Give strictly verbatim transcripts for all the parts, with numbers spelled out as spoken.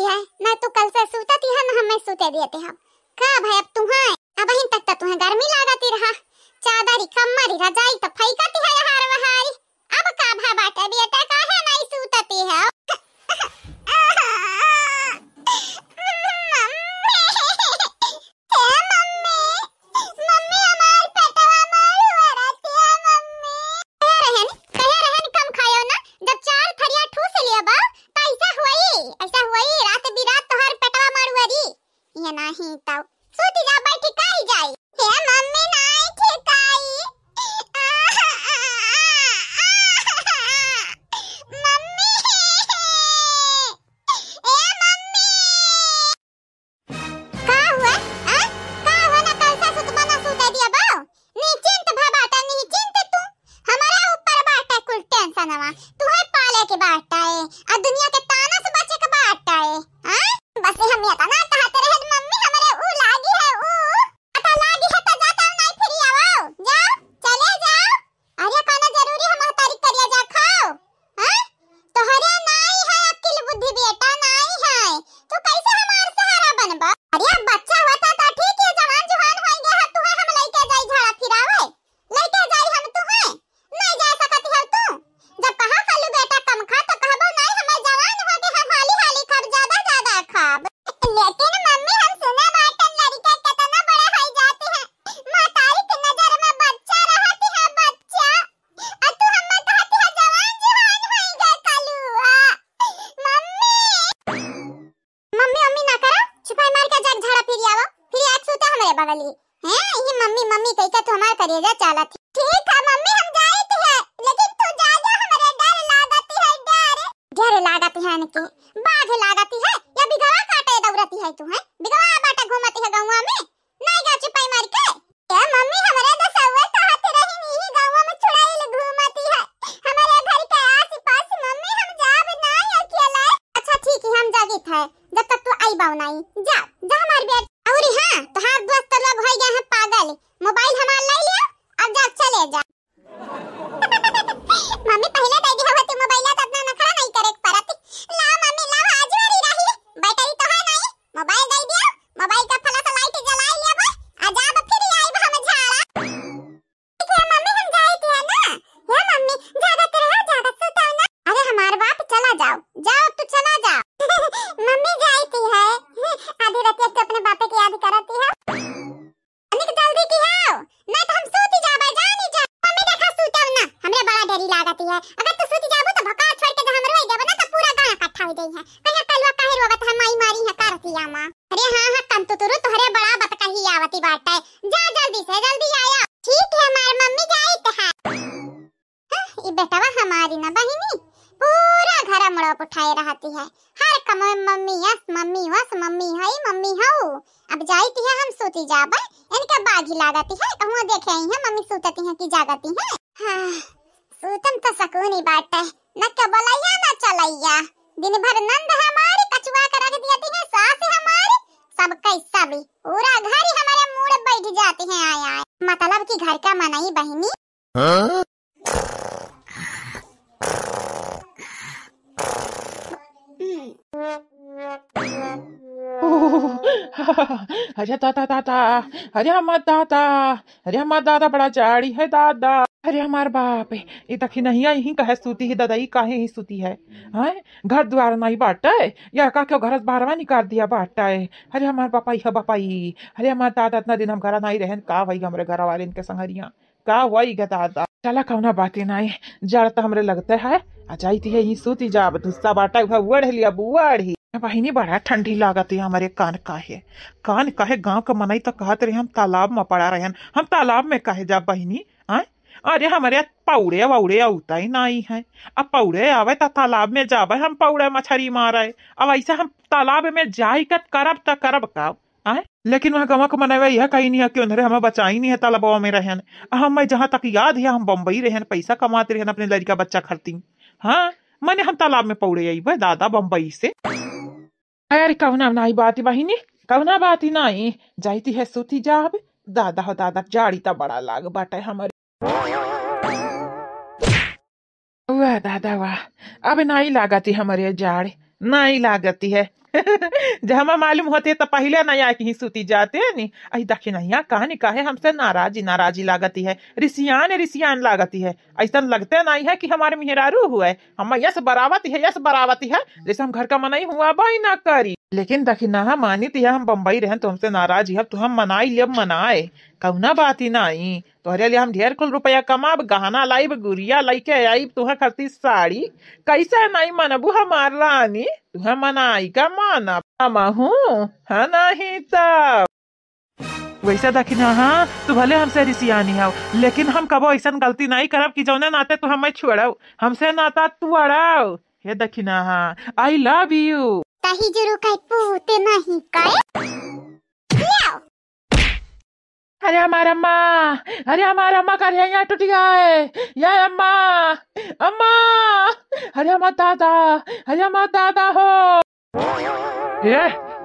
है, ना तू कल से सूतती है, ना हमें सूते देते हो। का भाई अब तुहें, अबहिन तक तो तुहें गर्मी लागती रहा, चादरी, कम्मरी, रजाई तो फैकती है हार बहारी। अब का भा बाटे बेटा, काहे नहीं सूतती है? मम्मी, हे मम्मी, मम्मी हमार पेटवा मारू रहती है मम्मी। कहे रहन, कहे रहन कम खायो ना, जब चार थरिया ठूस लिया बा, तो ऐसा हुई, ऐसा हुई, रात बिरात तोहर पेटवा मारू अरी। ये नाही तौ। सूती जा, बैठी काई जाई। हे मम्मी, नाई ठेकाई। मम्मी। ए मम्मी। का हुआ? आ? का हुआ ना, कल से सुतवा ना सूते दिया बाऊ? निश्चिंत भा बाटा, निश्चिंत तू। हमारे ऊपर बाटा कुल टेंशनवा। तू है पाले के बाटा है, आ दुनिया के ताना से बचे के बाटा है। हाँ? बस हम ये तना कहते रहे, मम्मी हमरे ऊ लागी है, ऊ। पता लागी है तो जाता नहीं फिर आओ। जाओ, चले जाओ। अरे कौनो जरूरी है महतारी करिया जा खाओ? हाँ? तोहरे नाई है अक्ल बुद्धि बेटा, नाई है। तू कैसे हमार सहारा बनबा? अरे अब बच्चा होता तो ठीक है, जवान जुहान होई गया है, तू है हम लइके जाई झाड़ा फिरावे। लइके जाई हम तुहें? नहीं जा सकत है तू। जब कहा कलू बेटा कम खा तो कहबो नहीं, हमें जवान हो गए हम हाली हाली खाब, ज्यादा ज्यादा खाब। लेकिन मम्मी हम सुने बाटन लड़का कितना बड़ा हो जाती है, महतारी की नजर में बच्चा रहती है, बच्चा। और तू हमें कहती है जवान जुहान होई गए कलुआ। मम्मी। मम्मी, मम्मी ना करा, छुपाई मार के जाके झाड़ा फिर आवा, फिर आज सूते हमरे बगली। हैं, ये मम्मी, मम्मी कह के तू हमार करेजा चालत है। ठीक है मम्मी, हम जाइत है, लेकिन तू जा जा, हमरे डर लागत है, डर। डर लागत है इनके, बाघ लागत है, या बिगवा काटे दौड़ती है तू, हैं? बिगवा बाटा घूमती है गौवा में, नहीं गा छुपाई मार के। ए मम्मी, हमरे दसौआ कहत रही, इही गाँव में छुड़ाइल घूमती है, हमरे घर के आस पास। मम्मी, हम जाब नाई अकेले। अच्छा ठीक है, हम जागित है, जब तक तू आई बाऊ नाई। जा, जा हमार बेट। अउरी हाँ, तोहार दोस्त लोग हो गए हैं पागल, मोबाइल हमार ले लिया, अब जा चले जा। मम्मी, पहले दे दिया होती मोबाइल तो इतना नखरा नहीं करे के पड़त। ला मम्मी, ला, आज वाली रही, बैटरी तो है नहीं। मोबाइल दे दिया, मोबाइल का फ्लैश लाइट जलाई लिया बा, आ जाब फिर आइब हम झाड़ा। ठीक है मम्मी, हम जाइत है ना। हे मम्मी, जागत रहो, जागत सुताओ ना। अरे हमार बाप, चला जाओ, जाओ तू चला जाओ। मम्मी जाइत है, आधी रात तू अपने बापे के याद करती है। अनिक जल्दी की आओ, ना तो हम सूती जाबे, जानी जा। मम्मी देखा सूतब ना, हमरे बड़ा डरी लागत है। अगर तू सूती जाबू तो भकार छोड़ के जो हमरो आई जाबे ना तो पूरा गाँव इकट्ठा हो जाई है। कहिया कलुआ काहे रोवत है, माई मारी है करतिया माँ। अरे हाँ हाँ, कन तुतुरु तोहरे बड़ा बतकही आवती बाटे। जा जल्दी से, जल्दी आया। ठीक है हमार मम्मी, जाइत है। हाँ, ई बेटवा हमारी ना बहिनी, पूरा घर मड़प उठाए रहती है। हर कमो में मम्मी यस, मम्मी वस, मम्मी हई, मम्मी हऊ। अब जाइत है हम सूती जाबे, इनके बागी लागती है, कहूँ देखे आई है मम्मी सूतती है कि जागती है। हाँ, सूतम तो सकून ही बाटे, न के बोलैया न चलैया। दिन भर नंद हमारी कचुआ के रख दियती है, सास हमारी, सब कैसा भी पूरा घर ही हमारे मूड़ बैठ जाती है आए आए। मतलब कि घर का मनई बहिनी। हाँ? अरे दादा, दादा, अरे हमार दादा, अरे हमार दादा, बड़ा जाड़ी है दादा। अरे हमार बाप, ये दखिनहिया यहीं कहे सूती है दादा, ई काहे ही सूती है? हैं? घर द्वार नहीं बाटे, या का क्यों घर से बाहरवा निकाल दिया बाटे? अरे हमार बापाई है बापाई, अरे हमार दादा, इतना दिन हम घर नहीं रहन, का वही हमरे घर वाले इनके संगरिया। का वही ग दादा? चला कौना बाते नाई, जड़ त हमरे लगते है। आ जाइत है यहीं सूती जाब, धुस्सा बाटा उहे ओढ़ लिया, बुआढ़ी। बहिनी बड़ा ठंडी लागत है हमरे कान काहे, कान काहे गाँव के मनई त कहत रहे हम तालाब में पड़ा रहन, हम तालाब में काहे जाब बहिनी? आय? अरे हमरे पौड़े वौड़े औता ही नाई है, अब पौड़े आवे त तालाब में जाबे हम पौड़े मछरी मारे, अब ऐसे हम तालाब में जाई कत करब त करब का? आय? लेकिन वहाँ गंवा के मनई यह कही नहीं है कि उन्हरे हमें बचाई नहीं है तालाबवा में रहन। आ हमें जहाँ तक याद है, हम बम्बई रहन, पैसा कमात रहन, अपने लड़का बच्चा खरती। हाँ, मने हम तालाब में पौड़े अइबे दादा बम्बई से। अरे कौना नाई बात बहिनी, कौना बात ही नाई, जाइती है सूती जाब। दादा हो दादा, जाड़ी त बड़ा लाग बाटे हमरे। वाह दादा वाह, अब नाई लागत ही हमरे जाड़। नहीं लागती है। जब हमें मालूम होती है तो पहले नहीं आके ही सूती जाते हैं नी। आई दखिनहिया कहानी काहे हमसे नाराजी नाराजी लागती है, रिसियान रिसियान लागती है। ऐसा लगते नहीं है कि हमारे मेहरारू हुए, हम यस बरावती है, यस बरावती है, जैसे हम घर का मनई हुआ बाई ना करी। लेकिन दखिनहा मानी तो हम बम्बई रहन तो हमसे नाराज है, तो हम मनाई लेब मनाए, कौना बात ही नहीं। तोहरे लिए हम ढेर कुल रुपया कमाब, गहना लाइब, गुरिया लइके आइब, तुहे खातिर साड़ी। कैसे नहीं मनबू हमार रानी, तुहे मनाई का मानब हमहू, है नहीं तब। वैसे दखिनहा, तू भले हमसे रिसियानी हो, लेकिन हम कबो ऐसन गलती नहीं करब कि जौने नाते तू हमें छोड़ो, हमसे नाता तू अड़ाओ। हे दखिनहा, I love you। तही जरूर कहे पूते नहीं कहे। अरे हमार अम्मा, अरे हमार अम्मा का यहाँ टूट गया है। या अम्मा, अम्मा, अरे हमार दादा, अरे हमार दादा हो। ये,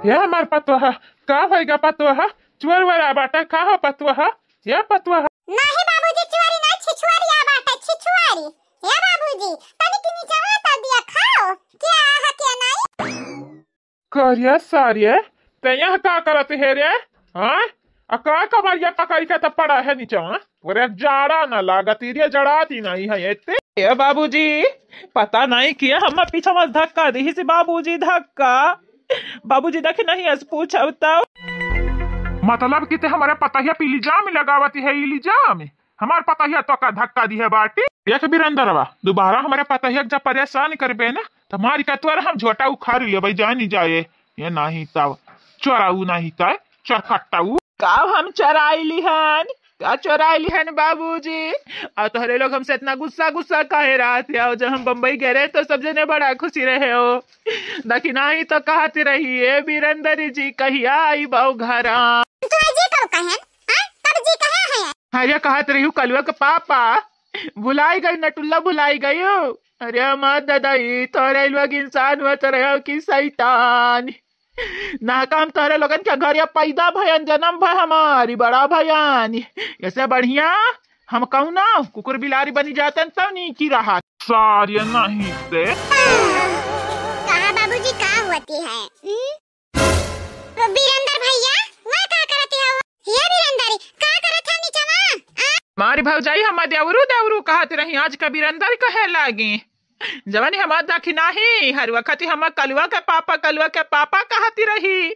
ये हमार पतोह, का होइगा पतोह? चुअर वरा बाटा, का हो पतोह? ये पतोह। नाही बाबूजी, चुअरी नाही, छिछुअरी आ बाटा, छिछुअरी। ये बाबूजी, तनी की नीचवा तो दिया खाओ, क्या आहा, क्या नहीं? करिया सारिये, ते यहाँ का करत है रे? हाँ? आ का कमरिया पकड़ के तो पड़ा है नीचवा? तोरे जाड़ा ना लागत, रे जड़ाती नहीं है एते। ए बाबूजी, पता नहीं किया हम पीछा में धक्का दी से बाबूजी, धक्का। बाबूजी देखे नहीं अस पूछब तो। मतलब कि ते हमारे पतहिया पे इल्जाम लगावती है, इल्जाम? हमार पतहिया तो का धक्का दिहे बाटी? देख बिरंदरवा, दोबारा हमारे पतहिया के जब परेशान करबे ना, तो मारी का तोर हम झोटा उखाड़ लेबै, जानी जाए। ये नहीं तब चोराऊ नहीं तय चरकट्टाऊ। का हम चोराई लिहन? का चोराई लिहन बाबूजी? और तोहरे लोग हमसे इतना गुस्सा गुस्सा काहे रहत हो? जब हम बम्बई गए रहे तो सब जने बड़ा खुशी रहे हो। दखिनही तो कहत रही, "ए बिरंदर जी, कहिया आइबो घरा?" तू जी कब कहन? हाँ? कब जी कहे हैं? अरे कहत रही हूँ, कलुआ के पापा भुलाई गई, नटुल्ला भुलाई गई हो। अरे हमार दादा, ई तोहरे लोग इंसान हुआ तो रहे हो कि शैतान? ना का हम तोहरे लोगन के घर या पैदा भयन, जन्म भय हमारी बड़ा भयान। ऐसे बढ़िया हम कौनो कुकुर बिलारी बनी जातन तब नीकी रहा। सारे नहीं से। कहा बाबूजी, का होती है? हम्म? तो बीरेंद्र भैया, वह का करत हो? हे बीरेंद्र, का करत हो नीचवा? आ? मारी भौजाई हम देवरू देवरू कहत रही, आज का बीरेंद्र कहे लागी। जवन हमार दखिनही, हर वक्त हम कलुआ के पापा, कलुआ के पापा कहती रही।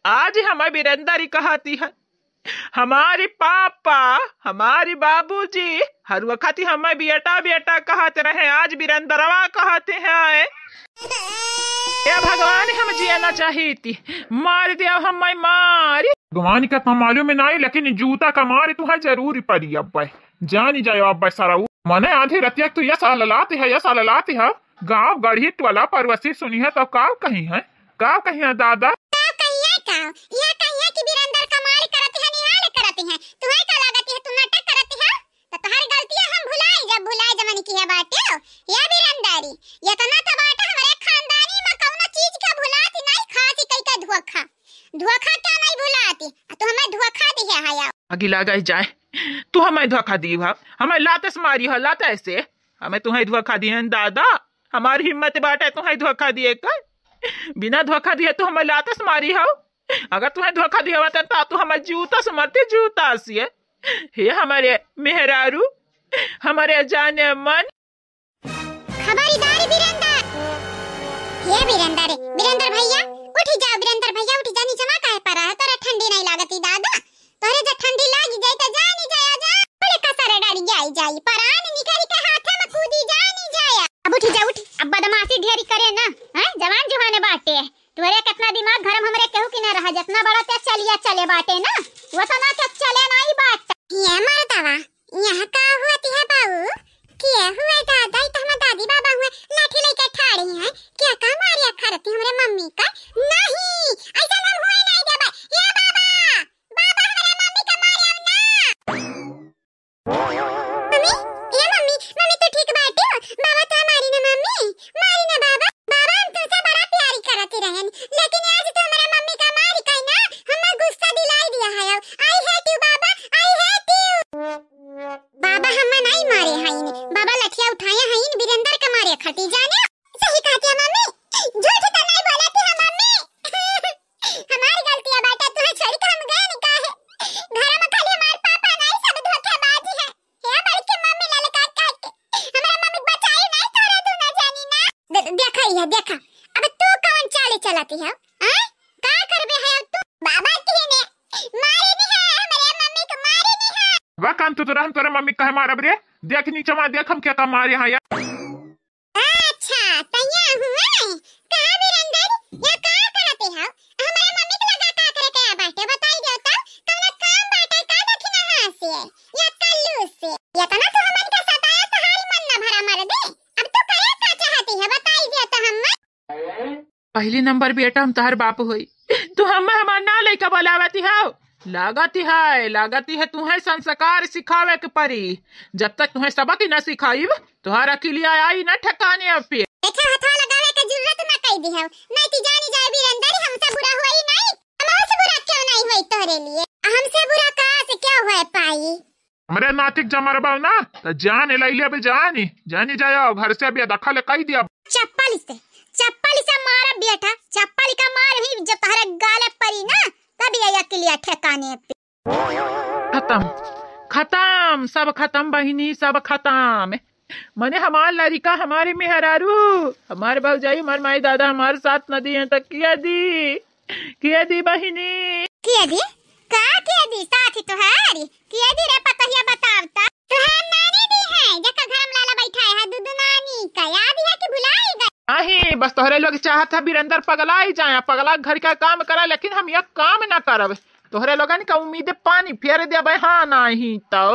आज हम बीरेंद्र ही कहती है। हमारी पापा, हमारी बाबूजी, हर वक्त ही हमें बेटा बेटा कहत रहे, आज बिरंदरवा कहते हैं। ए भगवान, हम जिया ना चाहिती, मार दिया हमें मारी। भगवान का तो मालूम नहीं, लेकिन जूता का मार तुम्हें जरूर पड़ी अब, जानी जाए अब सराऊ। मने आधी रतिया तू यस ललाती है, यस ललाती है, गाँव गढ़ी टोला पड़ोसी सुनी है तो का कही है? का कहिया दादा? का कहिया का? यह कहिया कि बिरंदर कमाल करत है, निहाल करत है। तुम्हें का लागत है, तू नाटक करत है? तो तोहर गलतियां हम भुलाई जब भुलाई जमन की है बाटे। या बिरंदारी, इतना तो बाटे हमरे खानदानी में कौनो चीज का भुलाती नहीं, खाती कई का धोखा। धोखा क्या नहीं भुलाती? आ तू हमें धोखा दिहे है यार। अगिला गई जाए, तू हमें धोखा दी हो, हमें लाते से मारी हो, लाते से। हमें तुम्हें धोखा दिए हैं दादा, हमारी हिम्मत बाटे तुम्हें धोखा दिए कर? बिना धोखा दिए तू हमें लाते से मारी हो। अगर तुम्हें धोखा दिया होता तो तू हमें जूता से मारते, जूता से। हे हमारे मेहरारू, हमारे जाने मन। खबरदारी बिरंदर। हे बिरंदर, बिरंदर भैया, उठी जाओ बिरंदर भैया, उठी जा, नीचे मा काहे पड़ा है? तोरा ठंडी नहीं लागती दादा? तोरे जब ठंडी लागी जाई त जानी जाया जा। बड़े कसर गाड़ी जाई जाई, परान निकल के हाथे में कूदी जानी जाया। अब उठी जा, उठ, अब बदमाशी ढेरी करे ना, हैं? जवान जुहाने बाटे। तोरे कितना दिमाग घर में हमरे केहू की ना रहा, जितना बड़ा ते चलिया चले बाटे ना, वतना के चले नहीं बाटे। ये मर्दवा, यहाँ का हुआ तिहा बाऊ? के हुए दादा, ई त हमर दादी बाबा हुए, लाठी लेके ठाड़ी हैं। क्या का मारिया खरती हमरे मम्मी का? नहीं, ऐसा हम हुए नहीं देबे। ये बाबा, बाबा हमरे मम्मी का मारे अब ना। मम्मी, ये मम्मी, मम्मी तू ठीक बाटे हो? बाबा तो मारी ना मम्मी, मारी ना बाबा। बाबा हम तुमसे बड़ा प्यारी करती रहन, लेकिन आज तो हमारा मम्मी का मारी कहीं ना, हमें गुस्सा दिलाई दिया है। आई है देखा, अब तू कौन चाले चलाती है? आय? का करबे है अब तू? बाबा की ने मारी नहीं है, हमरे मम्मी के मारी नहीं है। वाह कान, तू तो रहन, तोरे मम्मी कहे मारब रे। देख नीचे मा, देख हम क्या का मारे हैं यार। अच्छा, तैया हुआ नहीं। कहा वीरेंद्र, या का करते हो? हमरे मम्मी के लगा का करे के बाटे, बताई दो तो। कौनो काम बाटे का दखिना हाथ से, या कल्लू से? या तना तो हमन के सताया तो हाल मन ना भरा मर दे। अब तू करे का चाहती है, बताई दो तो हम। पहली नंबर बेटा हम तोहर बाप होई, तू हम्मे हमार नाव लइका बोलावती हौ। लागत है, लागत है तुहैं संस्कार सिखावे के परी। जब तक तुहैं सबक ही ना सिखाइब, तोहार अकिलिया आई ना ठिकाने अब पे। देखा, हथवा लगावे के जरूरत ना कई दिहौ, नहीं तो जानी जाए वीरेंद्र हमसे बुरा हुआ ही नहीं। हमसे बुरा क्यों नहीं हुई तोहरे लिए? हमसे बुरा का से क्या हुआ पाई? हमरे नातिक जमरबा ना, त जान लई लेबे जान, जानी जाया घर से बेदखल कई दिया। चप्पल से, चप्पल से मारा बेटा, चप्पल का मार ही जो तोहरे गाले परी ना, तब ये अकिलिया ठिकाने पे। खतम, खतम, सब खतम बहिनी, सब खतम। मने हमार लड़िका, हमारे मेहरारू, हमार भौजाई, हमार माई दादा हमार साथ न दिए त किया दी, किया दी बहिनी। किया दी? का किया दी? साथी तोहारी किया दी रे पतहिया, बताव त। तोहार नानी दी है, जेकर घर में लाला बैठा है, दुदु नानी का याद है कि भुलाई गई? नहीं, बस तोहरे लोग चाहत है वीरेंद्र पगलाई जाए, पगला घर का काम करा, लेकिन हम यह काम ना करब। तोहरे लोगन का उम्मीद पानी फेर देबे, हाँ नहीं तो।